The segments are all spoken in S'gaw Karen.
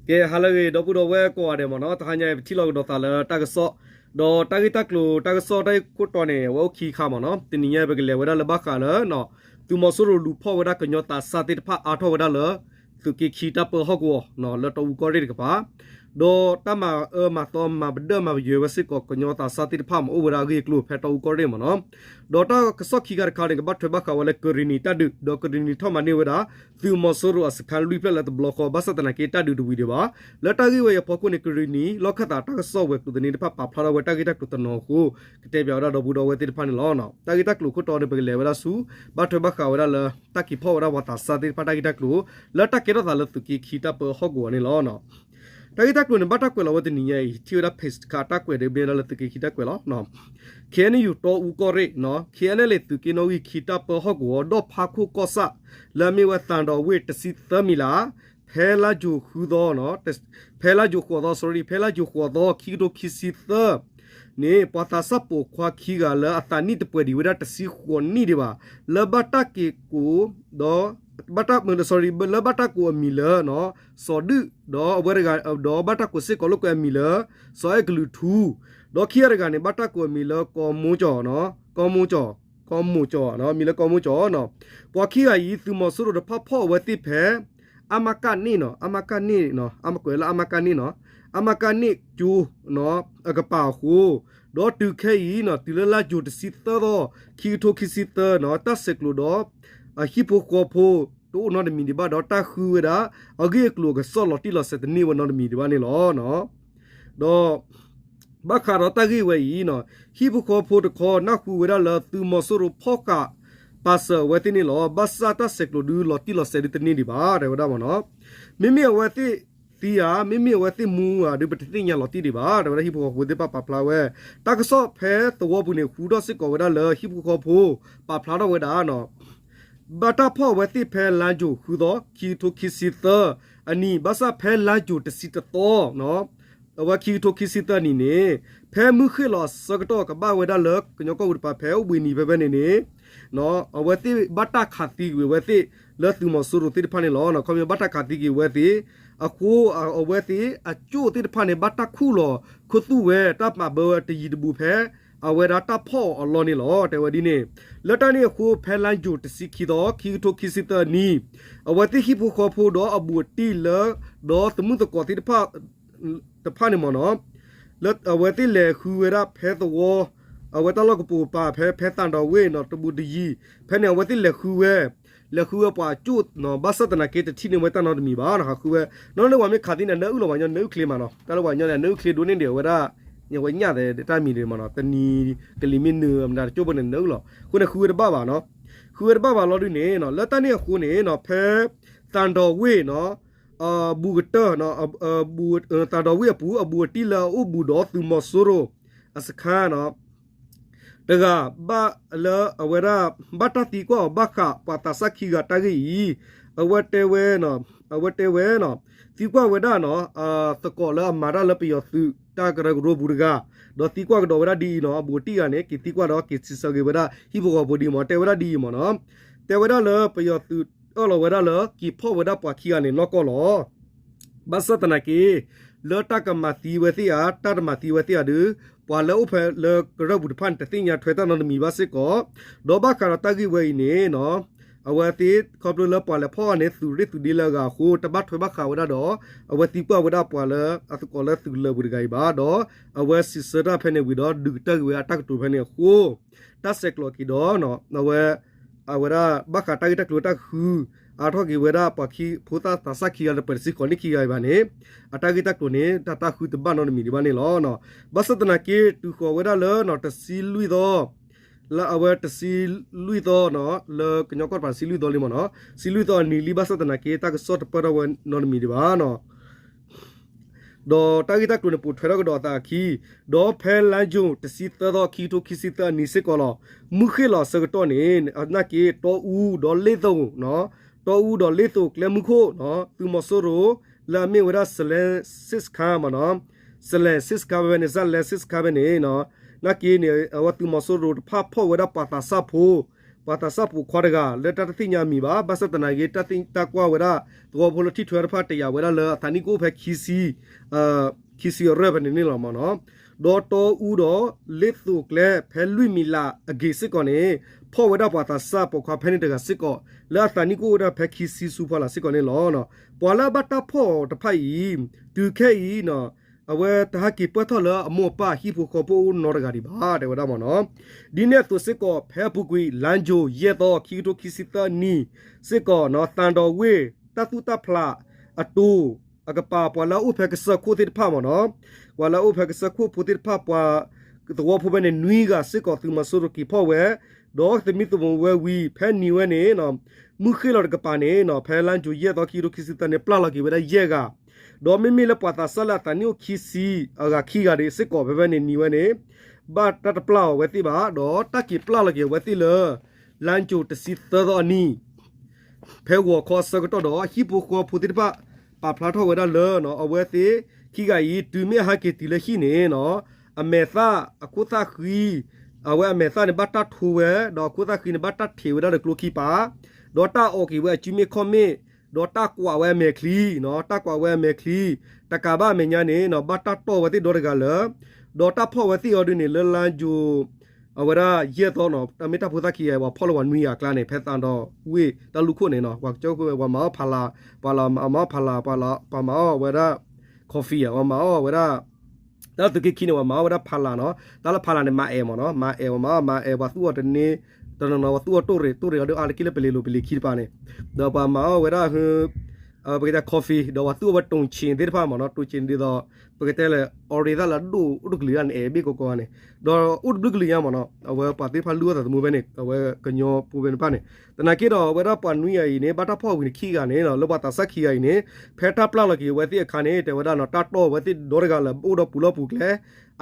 ကဲ ဟါလၢအဂ့ၤ ဒီပုၢ်ဒီဝဲၢ်ကိးဂၤဒဲးမ့ၢ်နီၤ, တဟါညါအံၤ ပထံၣ်လိာ်ကဒီးသးလၢတၢ်ကစီၣ်, ဒီးတၢ်ဂ့ၢ်တၢ်ကျိၤ တၢ်ကစီၣ်တၢ်ဂ့ၢ်ခိၣ်တီန့ၣ် အဝဲအိၣ်ခံခါမ့ၢ်နီၤ. တနံၤညါအံၤ ပကလဲၤဝဲဒၣ်လၢဘၣ်ဃးလၢ သုးမီၤစိရိၤလူၤဖီၣ်ဝဲဒၣ်ကညီသးစၢ်သ့ၣ်တဖၣ်အါထီၣ်ဝဲဒၣ်လၢ သုးက့ခံတၢ်ပၢဟီၣ်ကဝီၤ လၢတီအူကီၢ်ရ့ၣ်တကပၤ, ဒီးတၢ်မၤအၢမၤသီမၤပဒၢၣ်မၤပယွဲဝဲစ့ၢ်ကီး ကညီသးစၢ်သ့ၣ်တဖၣ်မၤအိၣ်ဝဲဒၣ်အဂ့ၢ်အကျိၤဖဲတီအူကီၢ်ရ့ၣ်မ့ၢ်နီၤ. ဒီးတၢ်ကစီၣ်ခံခါတခါန့ၣ် ကဘၣ်ထွဲဘၣ်ဃးဝဲလၢကရံၣ်နံၤတၢ်ဒုး, ဒီးကရံၣ်နံၤထီၣ်မၤန့ၢ်ဝဲဒၣ် သုးမီၤစိရိၤအစခါလွံၢ်ဖျၢၣ်လၢတဘျီဃီ, ဘၣ်ဆၣ်သနာ်က့တၢ်ဒုးတဝံၤဒံးဘၣ်. လၢတၢ်ဂ့ၢ်ဝဲအံၤအဖီခိၣ်န့ၣ် ကရံၣ်နံၤလီၢ်ခၢၣ်သးတၢ်ကစီၣ်ဝဲၤကျိၤသန့တဖၣ်ပာ်ဖျါထီၣ်ဝဲတၢ်ဂ့ၢ်တၢ်ကျိၤတနီၤအဃိ ကတဲပၠးဝဲဒၣ်ဒီပုၢ်ဒီဝဲၢ်သ့ၣ်တဖၣ်န့ၣ်လီၤ. တၢ်ဂ့ၢ်တၢ်ကျိၤခိၣ်တီန့ၣ် ပကလဲၤဝဲဒၣ်ဆူ ဘၣ်ထွဲဘၣ်ဃးဝဲဒၣ်လၢ တၢ်က့ၤဖီၣ်ဝဲဒၣ်ပှၤသးစၢ်သ့ၣ်တဖၣ်တၢ်ဂ့ၢ်တၢ်ကျိၤ လၢတၢ်ကဲထီၣ်သးလၢသုးက့ခံတၢ်ပၢဟီၣ်ကဝီၤန့ၣ်လီၤ. တၢ်ဂ့ၢ်တၢ်ကျိၤန့ၣ် ဘၣ်တၢ်ကွဲးလီၤဝဲတနံၤညါအံၤ ထံၣ်ဝဲဒၣ် page တခါ တၢ်ကွဲးဒီးမ့ၢ်ဝဲဒၣ်လၢသုးက့ခံတၢ်ကွဲးလီၤ. ခ့ၣ်အဲၣ်ယူၣ်တီအူကီၢ်ရ့ၣ်, ခ့ၣ်အဲၣ်ယူၣ် သုးက့နီၣ်ဂံၢ်ခံတၢ်ပၢဟီၣ်ကဝီၤ ဒီၣ်ဖးခိၣ်ကီၢ်ဆၣ် လၢအမ့ၢ်ဝဲသံတောင်ဝ့ၢ် တဆံသၢမံၤလး, ဖဲလါယူၤဃုသီ, ဖဲလါယူၤဃိးသီ, sorry, ဖဲလါယူၤဃိးသီ ခံကထိခံဆံသၢန့ၣ် ပှၤသးစၢ်ပိာ်ခွါခံဂၤလၢအသးနံၣ်တပှဲၤဒံးဝဲဒၣ်တဆံဃိးနံၣ်ဒံးဘၣ် လၢဘၣ်တၢ်က့ၤကိး ဒီး ဘၣ်တၢ် sorry, လၢဘၣ်တၢ်ကိးအမံၤလၢ စီၤဒုၣ်, ဒီးအဝဲတဂၤ ဒီးဘၣ်တၢ်ကိးစ့ၢ်ကီးလိာ်ကွဲအမံၤလၢ စီၤအဲၣ်ကလုာ်ထူ, ဒီးခံဂၤတဂၤန့ၣ် ဘၣ်တၢ်ကိးအမံၤလၢ ကီမိကၠီၣ်, ကီမိကၠီၣ်, ကီမိကၠီၣ်, မံၤလၢကီမိကၠီၣ်နီၤ. ပှၤခံဂၤအံၤ သုးမီၤစိရိၤတဖၣ်ဖီၣ်အဝဲသ့ၣ်ဖဲ အမကန့ၣ်နီၤ, အမကန့ၣ်, အမကွဲးလၢအမကန့ၣ်နီၤ, အမကန့ၣ်ကၠိ အကပၤအဃိ, ဒီးတုၤခဲအံၤနီၤ တုၤလၢလါယူၤတဆံသၢသီ ခံကထိခံဆံသၢနီၤ တၢ်ဆဲးကျိးဒီး အဟံၣ်ဖိဃီဖိ တအိၣ်နီတမံၤဒံးဘၣ် ဒီးတၢ်ဃုဝဲဒၣ် အဂ့ၢ်အကျိၤအကစီၣ်လီၤတံၢ်လီၤဆဲးတန့ၢ်ဝဲနီတမံၤဒံးဘၣ်န့ၣ်လီၤ. ဒီး ဘၣ်ဃးဒီးတၢ်ဂ့ၢ်ဝဲအံၤနီၤ ဟံၣ်ဖိဃီဖိတခီ နၢ်ဟူဝဲဒၣ်လၢသုးမီၤစိရိၤဖီၣ်ဃာ်ပာ်စၢၤအဝဲသ့ၣ်န့ၣ်လီၤ. ဘၣ်ဆၣ်တၢ်ဆဲးကျိးဒုးလီၤတံၢ်လီၤဆဲးဒုးတန့ၢ်ဒံးဘၣ် တဲဝဲဒၣ်မ့ၢ်နီၤ. မ့မ့ၢ်အဝဲသ့ၣ်သံဧါ, မ့မ့ၢ်အဝဲသ့ၣ်မူဧါဒုး ပတသ့ၣ်ညါလီၤတံၢ်ဒံးဘၣ် တဲဝဲဒၣ်ဟံၣ်ဖိဃီဖိသ့ၣ်တဖၣ်ပာ်ဖျါဝဲ. တၢ်ကစီၣ်ဖဲသဝီပူၤန့ၣ် ဃုထီၣ်စ့ၢ်ကီးဝဲဒၣ်လၢဟံၣ်ဖိဃီဖိ ပာ်ဖျါထီၣ်ဝဲဒၣ်နီၤ ဘၣ်တၢ်ဖီၣ်အဝဲသ့ၣ်ဖဲလါယူၤဃုသီ ခံကထိခံဆံသၢအနံၤ ဘၣ်ဆၣ်ဖဲလါယူၤတဆံတသီ အဝဲခံကထိခံဆံသၢအနံၤန့ၣ် ဖဲမုၢ်ဃ့ၢ်လီၤအဆၢကတီၢ်ကဘၣ်ဝဲဒၣ်လၢကညီကီၢ်ပူၤတပၤဖဲအိၣ်ဘှံးနံၤဖဲဖဲန့ၣ်န့ၣ် အဝဲသ့ၣ်ဘၣ်တၢ်ခးသံကွံာ်အဝဲသ့ၣ်လၢသုးမီၤစိရိၤသ့ၣ်တဖၣ်န့ၣ်လီၤ. ခီပညီဘၣ်တၢ်ခးသံကွံာ်အဝဲသ့ၣ်အဃိ အဝဲသ့ၣ်အကၠိၣ်သ့ၣ်တဖၣ်န့ၣ် ဘၣ်တၢ်ခူၣ်လီၤခူသူၣ်ဝဲ တၢ်မၤဘၢဝဲတယံၤတဘူးဖဲ အဝဲဒၣ်တၢ်ဖီၣ်အီၤအလီၢ်န့ၣ်လီၤ တဲဝဲဒ်န့ၣ်. လၢတၢ်န့ၣ်အဃိ ဖဲလါယူၤတဆံခံသီ ခံကထိခံဆံသၢနံၤ အဝဲသ့ၣ်ဟံၣ်ဖိဃီဖိဒီးအဘူးအတံၢ်လၢ ဒီးသမုၣ်သကိးသ့ၣ်တဖၣ် တဖၣ်န့ၣ်မ့ၢ်နီၤ လၢအဝဲသ့ၣ်လဲၤဃုဝဲဒၣ်ဖဲသဝီ အဝဲတၢ်လီၢ်ကပိာ်ကပၤဖဲ ဖဲသံတောင်ဝ့ၢ်နီၤ တဘူးတယံၤ ဖဲန့ၣ် အဝဲသ့ၣ်လဲၤဃုဝဲ လဲၤဃုဝဲပှၤကၠိၣ်နီၤ ဘၣ်ဆၣ်သနာ်က့တထံၣ်န့ၢ်ဝဲတၢ်နီတမံၤဘၣ်နီၤ ဃုဝဲ နီၢ်လၢပှၤမ့ၢ်ခးသံန့ၣ် နၢအုၣ်လီၤပှၤကညီနၢအုၣ်ချ့မးနီၤ တၢ်လၢပှၤကညီန့ၣ် နၢအုၣ်ချ့ဒိၣ်န့ၢ်ဒံးဝဲဒၣ် ဝဲညၣ်သဲးတၢ်မံၤဒံးမးနီၤ တနံၤကလံၤမ့ၢ်နုာ်မတၤတကၠိၣ်ဖိန့ၣ် နၢအုၣ်လီၤ အဃိန့ၣ် ဃုဝဲတဘၣ်ဘၣ်နီၤ ဃုဝဲတဘၣ်ဘၣ်လီၤဒုးန့ၣ်နီၤ လၢတၢ်န့ၣ်အဃိန့ၣ်နီၤ ဖဲ သံတောင်ဝ့ၢ်နီၤ ဘူးကတၢၢ် သံတောင်ဝ့ၢ်အပူၤ အဘူးအတံၢ်လၢအအိၣ်ဘူးဒီးသုးမီၤစိရိၤ အစခါနီၤ တဂၤဘၣ်လၢအဝဲဒၣ် ဘၣ်တၢ်သံကွၢ်အီၤဘၣ်ဃးပှၤသးစၢ်ခံဂၤတၢ်ဂ့ၢ်အံၤ အဝဲတဲဝဲ အဝဲတဲဝဲနီၤ သံကွၢ်ဝဲဒၣ်နီၤ သကိးလၢအမၤတၢ်လၢပယီၤသုးတၢ်ကရၢကရိပူၤတဂၤ ဒီးသံကွၢ်ကဒီးဝဲဒၣ်ဒ်အံၤနီၤ အဘူးအတံၢ်ဂၤန့ၣ် က့ၤသံကွၢ်ဒီးက့ၤစံးဆၢက့ၤဝဲဒၣ်ဟံၣ်ဖိဃီဖိဒ်အံၤမ့ၢ် တဲဝဲဒၣ်ဒ်အံၤမ့ၢ်နီၤ တဲဝဲဒၣ်လၢပယီၤသုးအၢၣ်လီၤဝဲဒၣ်လၢ က့ၤဖီၣ်ဝဲဒၣ်ပှၤခံဂၤန့ၣ်နီၢ်ကီၢ်လီၤ. ဘၣ်ဆၣ်သနာ်က့ လၢတၢ်ကမၤသံဝဲသ့ၣ်ဧါ တၢ်တမၤသံဝဲသ့ၣ်ဧါဒုး ပှၤလၢအိၣ်ဖဲလၢကရၢၢ်ပူၤတဖၣ်န့ၣ် တသ့ၣ်ညါထွဲတၢ်နီတမံၤဘၣ်စ့ၢ်ကီး ဒီးဘၣ်ဃးဒီးတၢ်ဂ့ၢ်ဝဲအံၤန့ၣ်နီၤ အဝဲသ့ၣ်ခီဖျိလၢပှၤလဲၤဖီၣ်အီၤန့ၣ် သုးရ့ၣ်သုးဒ့လၢအဂၤအဃိ တဘၣ်ထွဲဘၣ်ဃးဝဲဒၣ်ဒီး အဝဲသံကွၢ်ဝဲဒၣ်ပှၤလၢအသကိးလၢသုးကလၢၤပူၤတဂၤအံၤဘၣ် ဒီးအဝဲစံးဆၢတၢ်ဖဲန့ၣ်ဝံၤဒီး ဒုးကတၢၢ်က့ၤဝဲအတၢ်ကတိၤဖဲန့ၣ်အဃိ တၢ်ဆဲးကျိးက့ၤဒီး အဝဲ အဝဲဒၣ်ဘၣ်ဃးတၢ်ဂ့ၢ်တၢ်ကျိၤတၢ်ဃု အါထီၣ်က့ၤဝဲဒၣ်ပှၤခံဖိသၣ်သးစၢ်ခံဂၤလၢပှဲၤတဆံဃိးနံၣ်ခံဂၤအံၤဘၣ်န့ၣ် အတၢ်ဂ့ၢ်တၢ်ကျိၤန့ၣ် တၢ်တၢ်ဃုတဘၣ်နီတမံၤဒံးဘၣ်န့ၣ်လီၤ. ဘၣ်ဆၣ်သနာ်က့ တုၤဃီၤဝဲဒၣ်လၢ တဆံလွံၢ်သီ လၢအဝဲတဆံလွံၢ်သီနီၤ လၢကညီကီၢ်တပၤတဆံလွံၢ်သီလံမ့ၢ်နီၤ တဆံလွံၢ်သီအနံၤလံ ဘၣ်ဆၣ်သနာ်က့ တၢ်ကစီၣ်တပၢၢ်ထီၣ်ဝဲနီတမံၤဒံးဘၣ်နီၤ ဒီးတၢ်ဂ့ၢ်တၢ်ကျိၤန့ၣ် ပိာ်ထွဲထီၣ်ကဒီးအသးအခံ, ဒီးဖဲလါယူၤတဆံသၢသီ ခံကထိခံဆံသၢအနံၤစ့ၢ်ကီးလီၤ. မုၢ်ဃ့ၢ်လီၤအဆၢကတီၢ်န့ၣ် နာ်က့ တီအူ ဒီးလ့ၣ်သိၣ်, တီအူဒီးလ့ၣ်သိၣ်ကျဲမုၢ်ခိၣ် သုးမီၤစိရိၤ လၢအမ့ၢ်ဝဲဒၣ် စလဲစ့ၣ်စခါမ့ၢ်နီၤ, စလဲစ့ၣ်စခါဖဲန့ၣ် စလဲစ့ၣ်စခါဖဲန့ၣ် နာ်က့န့ၣ် အဝဲသုးမီၤစိရိၤတဖၣ်ဖီၣ်ဝဲဒၣ်ပှၤသးစၢ်ဖိ, ပှၤသးစၢ်ပိာ်ခွါတဂၤ လၢတၢ်တသ့ၣ်ညါအမံၤဘၣ်, ဘၣ်ဆၣ်သနာ်က့ တၢ်သ့ၣ်တၢ်ကွၢ်ဝဲဒၣ် သဝီဖိလၢထံၣ်ထွဲတဖၣ်တယာ်ဝဲဒၣ်လၢအသးနံၣ်ကအိၣ်ဖဲခံဆံ ခံဆံအရၢၢ်ဖဲန့ၣ်န့ၣ်လီၤမ့ၢ်နီၤ. ဒီးတီအူဒီးလ့သိးကျဲ ဖဲလွံၢ်မံးလးအဂ့ၤစ့ၢ်ကီးန့ၣ် ဖီၣ်ဝဲဒၣ်ပှၤသးစၢ်ပိာ်ခွါဖဲန့ၣ်တဂၤစ့ၢ်ကီး လၢအသးနံၣ်ကအိၣ်ဝဲဒၣ်ဖဲခံဆံဆူဖီလာ်စ့ၢ်ကီးန့ၣ်လီၤ. ပှၤလၢအဘၣ်တၢ်ဖီၣ်အီၤတဖၣ်အံၤ တုၤခဲအံၤ အဝဲတဟဲက့ၤပၢၢ်ထီၣ်လၢအမိၢ်အပၢ်ဟံၣ်ဖိဃီဖိအအိၣ်နီတဂၤဒံးဘၣ် တဲဝဲဒၣ်မ့ၢ်နီၤ. ဒ်န့ၣ်အသိးစ့ၢ်ကီး ဖဲအပူၤကွံာ် လါယူၤ ယဲၢ်သီ ခံကထိခံဆံသၢနံၣ်စ့ၢ်ကီး သံဒီးဝ့ၢ် တၢ်သူၣ်တၢ်ဖျးအတိၤ အကပၤ ပှၤလၢအအိၣ်ဖဲကစၢၢ်ခိၣ်သ့ၣ်တဖၣ်မ့ၢ်နီၤ, ပှၤလၢအအိၣ်ဖဲကစၢၢ်ခိၣ်ဖိသ့ၣ်တဖၣ် ပှၤသဝီဖိဖဲန့ၣ် နွံဂၤစ့ၢ်ကီး သုးမီၤစိရိၤက့ၤဖီၣ်ဝဲ, ဒီးသမံသမိးဝဲဝံၤ ဖဲနံၤဝဲန့ၣ် မုၢ်ဃ့ၢ်လီၤတကပၤန့ၣ် ဖဲလါယူၤ ယဲၢ်သီ ခံကထိခံဆံသၢန့ၣ် ပျၢ်လီၤက့ၤဝဲဒၣ်ယဲၢ်ဂၤ, ဒီးမ့မ့ၢ်လၢပှၤသးစၢ်လၢအသးနံၣ်အိၣ်ခံဆံအဂၤခံဂၤဒံးစ့ၢ်ကီး ဖဲဖဲန့ၣ်နံၤဝဲန့ၣ် ဘၣ်တၢ်တပျၢ်အီၤဝဲသ့ၣ်ဘၣ်, ဒီးတၢ်က့ၤပျၢ်လီၤက့ၤအဝဲသ့ၣ်လၢ လါယူၤ တဆံသၢသီအနံၤ ဖဲဂီၤခီအဆၢကတီၢ်ဒီး ဟံၣ်ဖိဃီဖိသ့ၣ်တဖၣ် ပာ်ဖျါထီၣ်ဝဲဒၣ်လၢ အဝဲသ့ၣ်ခံဂၤအံၤ တုၤမ့ၢ်အဟဲက့ၤတုၤလၢဟံၣ်န့ၣ် အမဲာ်သၣ်အခိၣ်သၣ်ဃံ အဝဲအမဲာ်သၣ်န့ၣ် ဘၣ်တၢ်ထိဝဲ, ဒီးအခိၣ်သၣ်ဃံန့ၣ် ဘၣ်တၢ်ထံးဝဲဒၣ်ဒီးကျိခံပၤ, ဒီးတၢ်အီၣ်က့ၤဝဲအစုမ့ၣ်ခီၣ်မ့ၣ်, ဒီးတၢ်ကွးဝဲအမဲာ်ချံ, တၢ်ကွးဝဲအမဲာ်ချံ, တကးဘၣ်အမဲာ်ညါန့ၣ် ဘၣ်တၢ်တီၢ်ဝဲသ့ၣ်ဒီတဂၤလၢ ဒီးတၢ်ဖီၣ်ဝဲသ့ၣ်အီၤဒ်န့ၣ် လၢလါယူၤ အဝဲဒၣ်ယဲၢ်သီနီၤ, တၢ်မ့ၢ်တၢ်ဖိသၣ်ခံဂၤ ပှၤဖီၣ်လၢပှၤနွံဂၤအကျါန့ၣ် ဖဲသံဒီးဝ့ၢ်တၢ်လူၢ်ခိၣ်န့ၣ်နီၤ, ပှၤကၠီဝဲ ပှၤမၤအီၣ်ဖးလၢ်, ပှၤမၤအီၣ်ဖးလၢ်, ပှၤမၤအီၣ်ဝဲဒၣ် coffee ဧါ, ပှၤမၤအီၣ်ဝဲဒၣ် တၢ်လၢသုးက့ခံန့ၣ် ပှၤမၤအီၣ်ဝဲဒၣ်ဖးလၢ်နီၤ, တၢ်လၢဖးလၢ်န့ၣ် မၤအဲၣ်မ့ၢ်နီၤ, မၤအဲၣ် ပှၤမၤအီၣ်မၤအဲၣ် ပှၤသူၣ်အီၤတန့ၢ်, တနီၤနီၤ ပှၤသူၣ်အီၤတိၢ်ရ့ၣ် တိၢ်ရ့ၣ်အီၤဒီးအါတက့ၢ်လၢပလံၤလိၤပလံၤခံတပၤန့ၣ်, ဒီးပှၤမၤအီၣ်ဝဲဒၣ် ပကတဲ coffee ဒီးပှၤသူၣ်အီၤဝဲတိၢ်ဆ့ၣ်သ့ၣ်တဖၣ်မ့ၢ်နီၤ, တိၢ်ဆ့ၣ်ဒ်သိး ပကတဲလၢ အီရ့ၤသၣ်လၢအဒိၣ်အိၣ်တကလုာ်ဒၣ်န့ၣ် အဲၣ်ဘ့ၣ်ကီကီန့ၣ်, ဒီးအိၣ်တဘျုးကလုာ်ညါမ့ၢ်နီၤ, အဝဲပှၤသ့ၣ်တဖၣ်လုၢ်အီၣ်သးသမူဖဲန့ၣ် အဝဲကညီဖိဖဲန့ၣ်တဖၣ်န့ၣ်, သနာ်က့ဒီး အဝဲဒၣ်ပှၤနွံဂၤအံၤန့ၣ် ဘၣ်တၢ်ဖီၣ်ဝံၤန့ၣ်ခံဂၤန့ၣ် လၢပှၤသးစၢ်ခံဂၤအံၤန့ၣ် ဖဲတၢ်ပျၢ်လီၤက့ၤအဝဲသ့ၣ်အခါန့ၣ် တဲဝဲဒၣ်နီၤ တၢ်တီၢ်ဝဲသ့ၣ်ဒီတဂၤလၢအိၣ်ဒီးပူၤလီၢ်ပူၤကျဲ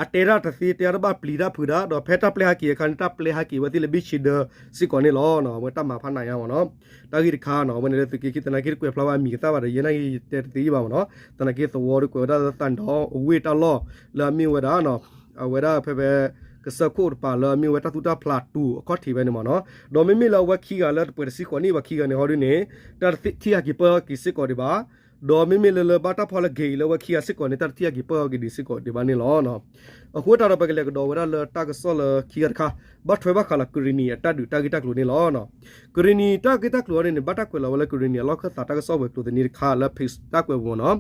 အတဲတၢ်တသ့ တဲတၢ်တဘၣ်ပျံၤတၢ်ဖုးတၢ် ဒီးဖဲတၢ်ပျဲဟးက့ၤအခါန့ၣ် တၢ်ပျဲဟးက့ၤဝဲသ့ၣ်လၢဘ့ၣ်ဆ့ဒၢစ့ၢ်ကီးန့ၣ်လီၤ. အဝဲတၢ်မၤဖးနးညါမ့ၢ်နီၤ, တၢ်ဂ့ၢ်တခါနီၤ အဝဲန့ၣ်လၢသုးက့ခံ သနာ်က့တကွဲးဖျါဘၣ်အမံၤကသၣ်ဘၣ်ဒီး ယဲနာ်က့တဲတသ့ဘၣ်မ့ၢ်နီၤ, သနာ်က့သဝီဒီးကွဲးဝဲဒၣ်လၢသးဒီးအဝ့ၢ်တၢ်လီၢ် လၢအမ့ၢ်ဝဲဒၣ် အဝဲဒၣ်ဖဲဖဲ ကစၢၢ်ခိၣ်တပၤလၢအမ့ၢ်ဝဲတၢ်သူၣ်တၢ်ဖျးတူၤအခီၣ်ထံးဖဲန့ၣ်မ့ၢ်နီၤ, ဒီးမ့မ့ၢ်လၢအဝဲခံဂၤလၢတပှဲၤတဆံဃိးနံၣ်ဘၣ်ခံဂၤန့ၣ် ဟီဒ်န့ၣ် တၢ်တထံၣ်ဟဲက့ၤပၢၢ်ဟီက့ၤစ့ၢ်ကီးဒံးဘၣ်, ဒီးမ့မ့ၢ်လၢလၢဘၣ်တၢ်ဖီၣ်လၢဂ့ၤအံၤလၢအဝဲခံဂၤစ့ၢ်ကီးန့ၣ် တၢ်တထံၣ်ဟဲက့ၤပၢၢ်ဟီက့ၤဒံးစ့ၢ်ကီးဒံးဘၣ်န့ၣ်လီၤ. အဃိသတးဒီးပကလဲၤကဒီးဝဲဒၣ်လၢတၢ်ကစီၣ်လၢခံဂၤတခါ ဘၣ်ထွဲဘၣ်ဃးလၢကရ့ၣ်နံၤအတၢ်ဒုးတၢ်ဂ့ၢ်တၢ်ကျိၤန့ၣ်လီၤ. ကရ့ၣ်နံၤတၢ်ဂ့ၢ်တၢ်ကျိၤအံၤန့ၣ် ဘၣ်တၢ်ကွဲးလီၤဝဲလၢကရ့ၣ်နံၤအလီၢ်ခၢၣ်သးတၢ်ကစီၣ်ဝဲၤကျိၤသန့တခါ လၢ page တၢ်ကွဲးပူၤမ့ၢ်နီၤ,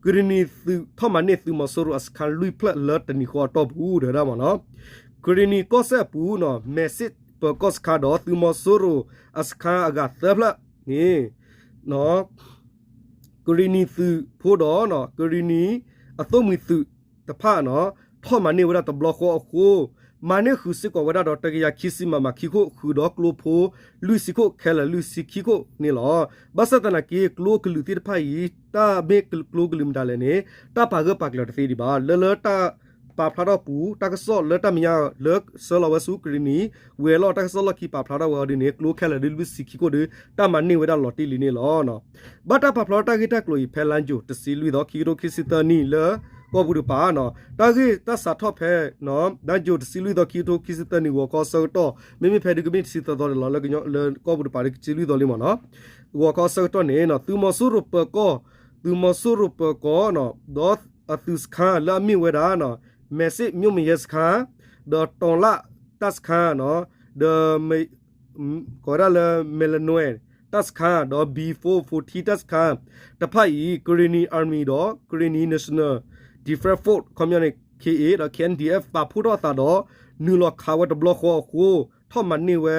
ကရ့ၣ်နံၤသုးထီၣ်မၤန့ၢ်သုးမီၤစိရိၤအစခါလွံၢ်ဖျၢၣ်လၢတနံၤဃီအတီၢ်ပူၤ တဲဝဲဒၣ်မ့ၢ်နီၤ, ကရ့ၣ်နံၤကီၢ်စဲၣ်အပူၤနီၤ မဲးစ့ၣ်ပၢၤကီၢ်စခါဒီး သုးမီၤစိရိၤအစခါအဂၤသၢဖျၢၣ်န့ၣ် ကရ့ၣ်နံၤသုးဖိဒီး ကရ့ၣ်နံၤအသိၣ်မှံၤသုးတဖၣ်နီၤ ထီၣ်မၤန့ၢ်ဝဲဒၣ်တဘျီဃီအဃိ မၤန့ၢ်ဃုာ်စ့ၢ်ကီးဝဲဒၣ်ဒီး တကယၤခံဆံ မမ ခံခိၣ် ဃုာ်ဒီးကျိဖိလွံၢ်ဆံခိၣ် ခဲလၢာ်လွံၢ်ဆံခံခိၣ်န့ၣ်လီၤ. ဘၣ်ဆၣ်သနာ်က့ ကျိကလုာ်သ့ၣ်တဖၣ်အံၤ တၢ်မ့ၢ်ကျိကလုာ်မတၤလဲၣ်န့ၣ် တၢ်ပာ်ဂၢၢ်ပာ်ကျၢၤတသ့ဒံးဘၣ်. လၢလၢတၢ်ပာ်ဖျါထီၣ်ပူၤ တၢ်ကစီၣ်လၢတၢ်မဲာ်ညါလၢဆှၢလီၤဝဲဆူကရ့ၣ်နံၤ ဝဲၤလီၢ်တၢ်ကစီၣ်လီၢ်ခံပာ်ဖျါထီၣ်ဝဲအီၤဒ်န့ၣ် ကျိခဲလၢာ်ဒ်လွံၢ်ဆံခံခိၣ်ဒီး တၢ်မၤန့ၢ်ဝဲဒၣ်လီၤတံၢ်လံန့ၣ်လီၤ. ဘၣ်တၢ်ပာ်ဖျါထီၣ်တၢ်ဂ့ၢ်တၢ်ကျိၤအံၤ ဖဲလါယူၤ တဆံလွံၢ်သီ ခံကထိခံဆံသၢနံၣ် လၢကီၢ်ပူၤတပၤနီၤ တၢ်ဂ့ၢ်တၢ်စးထီၣ်ဖဲ လါယူၤ တဆံလွံၢ်သီ ခံကထိခံဆံသၢနံၣ် ဂီၤခီအဆၢကတီၢ် မ့မ့ၢ်ဖဲဒုးကမ့ၢ်တဆံသၢသီန့ၣ်လီၤ လၢကီၢ်ပူၤတပၤဒုး တဆံလွံၢ်သီလံမ့ၢ်နီၤ ဂီၤခီအဆၢကတီၢ်န့ၣ် သုးမီၤစိရိၤပၢၤကီၢ် သုးမီၤစိရိၤပၢၤကီၢ် ဒီးအသုးစခါလၢအမ့ၢ်ဝဲဒၣ် မဲးစ့ၣ် မြို့မရဲစခန်း ဒီး တောင်လတ် တပ်စခန်း ဒီး ကိးဝဲဒၣ်လၢ မဲၣ်လနွဲၣ် တပ်စခန်း ဒီး B four forty တပ်စခန်း တဖၣ်အံၤ Karenni Army ဒီး Karenni National Defense Force ခီပညီန့ၣ် K A ဒီး K N D F ပာ်ဖှိၣ်ထီၣ်အသးဒီး နုာ်လီၤခးဝဲတဘျီဃီအဃိ ထီၣ်မၤန့ၢ်ဝဲ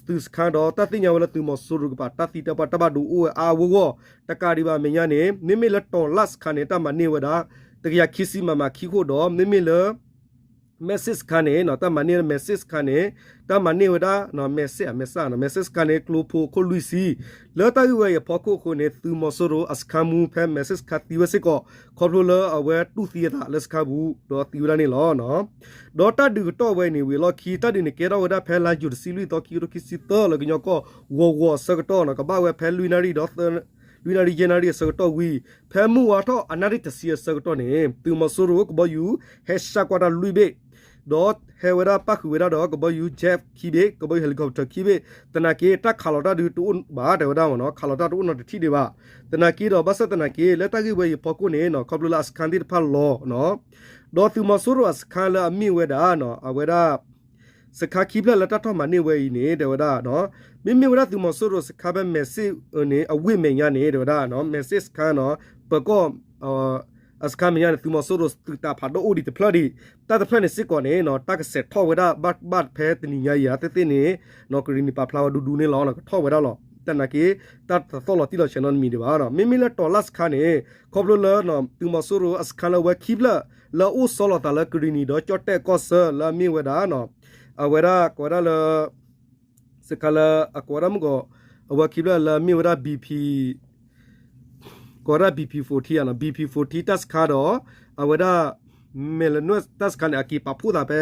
သုးစခန်း ဒီးတၢ်သ့ၣ်ညါဝဲလၢသုးမီၤစိရိၤကပၤ တၢ်သံတၢ်ပှၢ်တၢ်ဘၣ်ဒိအိၣ်ဝဲအါအါဂီၢ်ဂီၢ် တကးဒံးဘၣ်အမဲာ်ညါန့ၣ် မ့မ့ၢ်လၢ တောင်လတ် စခန်း န့ၣ် တၢ်မၤန့ၢ်ဝဲဒၣ် တကယၤခံဆံ မမ ခံခိၣ်ဒီး မ့မ့ၢ်လၢ မဲးစ့ၣ် စခန်း န့ၣ် တၢ်မၤန့ၢ် မဲးစ့ၣ် စခန်း န့ၣ် တၢ်မၤန့ၢ်ဝဲဒၣ် မဲးစ့ၣ် မဲးစ့ၣ် မဲးစ့ၣ် စခန်း န့ၣ် ကျိဖိအခိၣ်လွံၢ်ဆံ လၢတၢ်ဂ့ၢ်ဝဲအံၤအဖီခိၣ်အဃိန့ၣ် သုးမီၤစိရိၤအစခန်းမှူးဖဲ မဲးစ့ၣ် စခန်း သံဝဲစ့ၢ်ကီး ခီဖျိလၢအဝဲတူၢ်သံအသးလၢစခန်းပူၤ ဒီးသံဝဲဒၣ်န့ၣ်လီၤ. ဒီးတၢ်ဒုးကတီၢ်ဝဲန့ၣ် ဝံၤအလီၢ်ခံ တၢ်ဒုးန့ၣ်ကဲထီၣ်ဝဲဒၣ်ဖဲလါယူၤ တဆံလွံၢ်သီ ခံကထိခံဆံသၢ လၢကညီကီၢ် ဂီၤဂီၤအဆၢကတီၢ်နီၤ ကဘၣ်ဝဲဖဲလွံၢ်နၣ်ရံၣ်ဒီး လွံၢ်နၣ်ရံၣ် ယဲၢ်နၣ်ရံၣ်အဆၢကတီၢ်ဝံၤ ဖဲမုၢ်ဝါထီၣ်အနၣ်ရံၣ်တဆံအဆၢကတီၢ်န့ၣ် သုးမီၤစိရိၤကဘီယူၤ ဟဲဆှၣ်ကွၢ်တၢ်လွံၢ်ဘ့ၣ် ဒီးဟဲဝဲဒၣ်ပၣ်ဃုာ်ဝဲဒၣ်ဒီးကဘီယူၤ jet ခံဘ့ၣ်, ကဘီယူၤ helicopter ခံဘ့ၣ်, သနာ်က့ တၢ်ခးလီၤတၢ်ဒုးတအိၣ်ဘၣ် တဲဝဲဒၣ်မ့ၢ်နီၤ, ခးလီၤတၢ်တအိၣ်နီတထံၣ်ဒံးဘၣ်. သနာ်က့ဒီး ဘၣ်ဆၣ်သနာ်က့ လၢတၢ်ဂ့ၢ်ဝဲအံၤအဖီခိၣ်န့ၣ်နီၤ ခီဖျိလၢအစခါသ့ၣ်တဖၣ်လီၤနီၤ, ဒီးသုးမီၤစိရိၤအစခါလၢအမ့ၢ်ဝဲဒၣ်နီၤ အဝဲဒၣ် စခါခံဖျၢၣ်လၢတၢ်ထီၣ်မၤန့ၢ်ဝဲအံၤန့ၣ် တဲဝဲဒၣ် မ့မ့ၢ်ဝဲဒၣ်သုးမီၤစိရိၤစခါဖဲမဲာ်စ့ၣ်န့ၣ် အဝ့ၢ်မဲာ်ညါန့ၣ် တဲဝဲဒၣ် မဲာ်စ့ၣ်စခါနီၤ ပၢၤကီၢ် အစခါမဲာ်ညါန့ၣ် သုးမီၤစိရိၤသုးတၢ်ဖးဒိၣ်အိၣ်ဒံးတဖျၢၣ်ဒံး, တၢ်တဖျၢၣ်န့ၣ်စ့ၢ်ကီးန့ၣ်နီၤ တၢ်ကဆဲးထီၣ်ဝဲဒၣ်ဘၣ်ဘၣ်ဖဲတနံၤညါအံၤဧါ သ့ၣ်သ့ၣ်န့ၣ်နီၤ ကရံၣ်နံၤပာ်ဖျါဝဲဒူဒူန့ၣ်လီၤ, ကထီၣ်ဝဲဒၣ်လီၤ. သနာ်က့ တၢ်တသီၣ်လီၤတံၢ်လီၤဆဲးနီတမံၤဒံးဘၣ်နီၤ. မ့မ့ၢ်လၢတီၤလၢ်စခါန့ၣ် ခီဖျိလၢ သုးမီၤစိရိၤအစခါလၢအဝဲခံဖျၢၣ် လၢအအိၣ်ဆီလီၤသးလၢကရံၣ်နံၤဒီးကၠီၣ်တဲၣ်ကီၢ်ဆၢလၢအမ့ၢ်ဝဲဒၣ် အဝဲဒၣ်ကိးဝဲဒၣ်လၢ စခါလၢအကိးဝဲဒၣ်မုၢ်ကီး အဝဲခံဖျၢၣ်လၢအမ့၁ၢ်ဝဲဒၣ် BP ကိးဝဲဒၣ် BP forty နီၤ, BP forty တၢ်စခါဒီး အဝဲဒၣ် မဲၣ်လနွဲၣ်တၢ်စခါန့ၣ် အက့ၤပာ်ဖှိၣ်သးဖဲ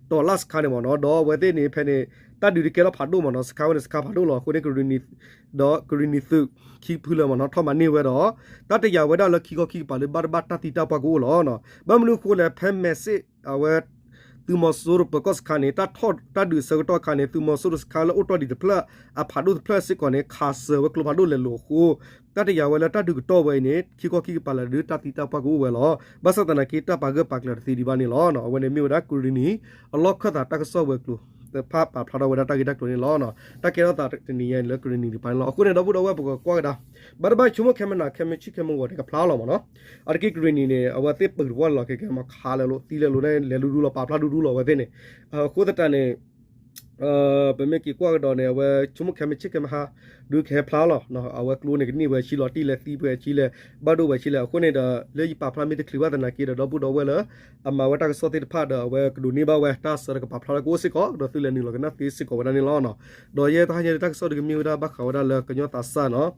တီၤလၢ်စခါန့ၣ်မ့ၢ်နီၤ, ဒီးအဝဲသ့ၣ်န့ၣ်ဖဲန့ၣ် တၢ်ဒုးတကဲထီၣ်ဖးဒိၣ်မ့ၢ်နီၤ, စခါဝဲန့ၣ်စခါဖးဒိၣ်လီၤ. အဃိန့ၣ် ကရံၣ်နံၤ ဒီးကရံၣ်နံၤသုး ခံဖုလၢမ့ၢ်နီၤ ထီၣ်မၤန့ၢ်ဝဲဒီး တၢ်တယာ်ဝဲဒၣ်လၢခံခီခံကပၤလၢဘၣ်တဘၣ်တၢ်သံတၢ်ပှၢ်ကအိၣ်လီၤ. ဘၣ်မနုၤအဃိလဲၣ် ဖဲမဲာ်စ့ၣ် အဝဲ သုးမီၤစိရိၤပၢၤကီၢ်စခါန့ၣ် တၢ်ထီၣ်တၢ်ဒုးအဆၢကတီၢ်အခါန့ၣ် သုးမီၤစိရိၤစခါလၢအိၣ်တ့ၢ်ဒံးတဖျၢၣ် အဖးဒိၣ်တဖျၢၣ်စ့ၢ်ကီးန့ၣ် ခးစၢၤဝဲကျိဖးဒိၣ်လဲၤလိာ်အဃိ တၢ်တယာ်ဝဲလၢတၢ်ဒုးကတီၢ်ဝဲအံၤန့ၣ် ခံခီခံကပၤလၢဒုးတၢ်သံတၢ်ပှၢ်ကအိၣ်ဝဲလီၤ. ဘၣ်ဆၣ်သနာ်က့ တၢ်ပာ်ဂၢၢ်ပာ်ကျၢၤတသ့ဒံးဘၣ်န့ၣ်လီၤ. အဝဲန့ၣ်မ့ၢ်ဝဲဒၣ်ကရံၣ်နံၤ အလီၢ်ခၢၣ်သးတၢ်ကစီၣ်ဝဲၤကျိၤ တဖၣ်ပာ်ဖျါထီၣ်ဝဲဒၣ်တၢ်ဂ့ၢ်တၢ်ကျိၤန့ၣ်လီၤ. တၢ်ကဲထီၣ်သးတနံၤညါန့ၣ်လၢကရံၣ်နံၤတပၤန့ၣ်လီၤ. အဃိန့ၣ် ဒီပုၢ်ဒီဝဲၢ်ပကကွၢ်ကဒါ ဘၣ်တဘၣ်ဆိကမိၣ်ခဲမနၤ ခဲမုၢ်ဆ့ၣ်ခဲမုၢ်ဂီၤန့ၣ်ကဖျါလီၤမ့ၢ်နီၤ. အတက့ၢ်ကရံၣ်နံၤန့ၣ် အဝဲသ့ၣ်ပၢၤတဝီလီၤ ကဲကဲမ့ၢ်ခးလဲၤလိာ်သံလဲၤလိာ်န့ၣ် လဲၤလူၤလူၤလီၤ ပာ်ဖျါဒူဒူလီၤအဝဲသ့ၣ်န့ၣ်. အဃိသတးန့ၣ် ပမ့ၢ်က့ၤကွၢ်ကဒီးန့ၣ် အဝဲဆိကမိၣ်ခဲမုၢ်ဆ့ၣ်ခဲမုၢ်ဟါ ဒုးကဟဲဖျါလီၤ. အဝဲကျိန့ၣ်ကန့ၢ်ဝဲဆံလီၤတံၢ်လဲၤသံပှဲၤဆံလဲၤ ဘၣ်ဒိဝဲဆံလဲၤ အဃိန့ၣ်ဒီး လၢယပာ်ဖျါမ့ၢ်တချုးဘၣ်သနာ်က့ဒီး ဒီပုၢ်ဒီဝဲၢ်လၢ အမၤဝဲတၢ်ကစီၣ်သ့ၣ်တဖၣ်ဒီး အဝဲကဒိးန့ၢ်ဘၣ်ဝဲတၢ်ဆၢတကပၤဖျါလၢကအိၣ်စ့ၢ်ကီး ဒီးသုလဲၤနုာ်လီၤကနၣ်သ့စ့ၢ်ကီးဝဲဒၣ်န့ၣ်လီၤ. ဒီးယဲတဟါညါဒုးတၢ်ကစီၣ်ဒုးကမ့ၢ်ဝဲဒၣ်ဘၣ်ဃးဝဲဒၣ်လၢကညီသးစၢ်နီၤ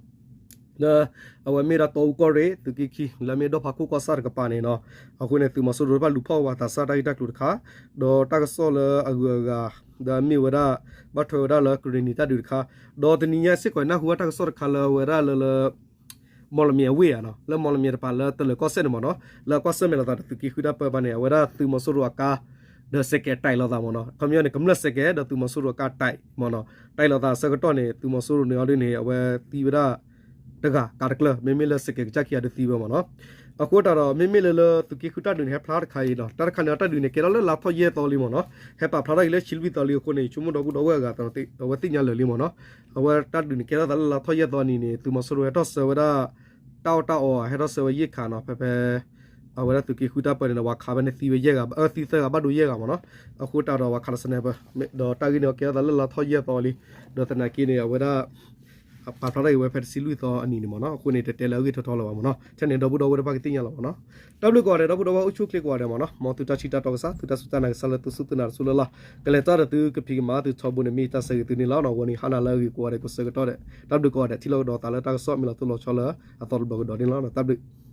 လၢ အဝဲမ့ၢ်ဒၣ်တီအူကီၢ်ရ့ၣ် သုးက့ခံ လၢအမ့ၢ်ဒီဖးခိၣ်ကီၢ်ဆၣ်တကပၤန့ၣ်နီၤ. အဃိန့ၣ် သုးမီၤစိရိၤတဖၣ်လူၤဖီၣ်ဝဲသးစၢ်တၢ်ဂ့ၢ်တၢ်ကျိၤတခါ ဒီးတၢ်ကစီၣ်လၢအဂုၤအဂၤ ဒီးမ့ၢ်ဝဲဒၣ် ဘၣ်ထွဲဝဲဒၣ်လၢကရံၣ်နံၤတၢ်ဒုးတခါ ဒီးတနံၤညါစ့ၢ်ကီး နၢ်ဟူဘၣ်တၢ်ကစီၣ်တခါလၢအဝဲဒၣ်လၢလၢ မီၣ်လမံၤအဝ့ၢ်ဧါနီၤ လၢမီၣ်လမံၤတပၤလၢတလၢၤကီၢ်စဲၣ်န့ၣ်မ့ၢ်နီၤ လၢအကွၢ်ဆၢၣ်မဲာ်လိာ်သးဒီးသုးက့ဃုတၢ်ပၢဘၣ်န့ၣ် အဝဲဒၣ်သုးမီၤစိရိၤအကါ ဒီးစဲးကဲးတဲာ်လိာ်သးမ့ၢ်နီၤ ခီပညီန့ၣ် ကမျၢၢ်စဲးကဲး ဒီးသုးမီၤစိရိၤအကါတဲာ်မ့ၢ်နီၤ တဲာ်လိာ်သးအဆၢကတီၢ်န့ၣ် သုးမီၤစိရိၤန့ၣ်အီၤဒ်န့ၣ် အဝဲသံဝဲဒၣ် တဂၤကါတကျၢၢ် မ့မ့ၢ်လၢစဲးကဲးကစၢ်ခံဂၤဒုးသံဝဲမ့ၢ်နီၤ. အဃိသတးဒီး မ့မ့ၢ်လၢလၢသုးက့ဃုတၢ်ဒုးန့ၣ် ဟဲဖျါတခါအံၤနီၤ တၢ်တခါန့ၣ် တၢ်ဒုးန့ၣ် ကဲထီၣ်လၢလါထီၣ်ယဲၢ်သီလံမ့ၢ်နီၤ ဟဲပာ်ဖျါထီၣ်က့ၤလၢဆံလွံၢ်သီလံအဃိန့ၣ် ဆိကမိၣ်ဒီပုၢ်ဒီဝဲၢ်အဂၤ အဝဲသ့ၣ်ညါလၢာ်လံမ့ၢ်နီၤ အဝဲတၢ်ဒုးန့ၣ် ကဲထီၣ်သးလၢလါထီၣ်ယဲၢ်သီနံၤန့ၣ် သုးမီၤစိရိၤဟဲထီၣ်ဆှၢဝဲဒၣ် တၢ်အီၣ်တၢ်အီ ဟဲထီၣ်ဆှၢဝဲယဲၢ်ခါနီၤ ဖဲဖဲ အဝဲဒၣ်သုးက့ဃုတၢ်ပၢန့ၣ် ဝၤခးဖဲန့ၣ်သံဝဲယဲၢ်ဂၤ အသံသၢဂၤဘၣ်ဒိယဲၢ်ဂၤမ့ၢ်နီၤ. အဃိသတးဒီး ဝၤခးလၢ sniper ဒီးတၢ်ဂ့ၢ်န့ၣ် ကဲထီၣ်သးလၢလါထီၣ်ယဲၢ်သီလံ ဒီးသနာ်က့န့ၣ် အဝဲဒၣ် ပာ်ဖျါထီၣ်က့ၤဝဲဖဲတဆံလွံၢ်သီအနံၤန့ၣ်မ့ၢ်နီၤ အဃိန့ၣ် တတဲလၢအဂ့ၢ်ထီထီလၢၤဘၣ်မ့ၢ်နီၤ ထဲန့ၣ် ဒီပုၢ်ဒီဝဲၢ်တဖၣ်ကသ့ၣ်ညါလီၤမ့ၢ်နီၤ. တၢ်ဘျုးကိးဂၤဒဲး ဒီပုၢ်ဒီဝဲၢ်အိၣ်ဆူၣ်အိၣ်ချ့ကိးဂၤဒဲးမ့ၢ်နီၤ မ်သုတၢ်ထံၣ်တၢ်တီကစၢ် သုတၢ်စူၢ်တၢ်နာ်ကစၢ်လၢသုစူၢ်သုနာ်တစူၢ်လၢ်လၢ် ကလဲၤတၢ်ဒီးသုကဖံးကမၤသုထီဘိန့ၣ် မ့ၢ်တၢ်ဆၢဂ့ၤသုန့ၣ်လီၤ. အဝဲန့ၣ်ဟါနၤလၢအဂ့ၤကိးဂၤဒဲး ကဆၢကတီၢ်ဒဲး တၢ်ဘျုးကိးဂၤဒဲး ထံၣ်လိာ်ကဒီးသးလၢတၢ်ကစီၣ်မ့ၢ်လီၤတိၢ်လီၤဆီလၢအသီတဘျီကဒီးန့ၣ်လီၤ. တၢ်ဘျုး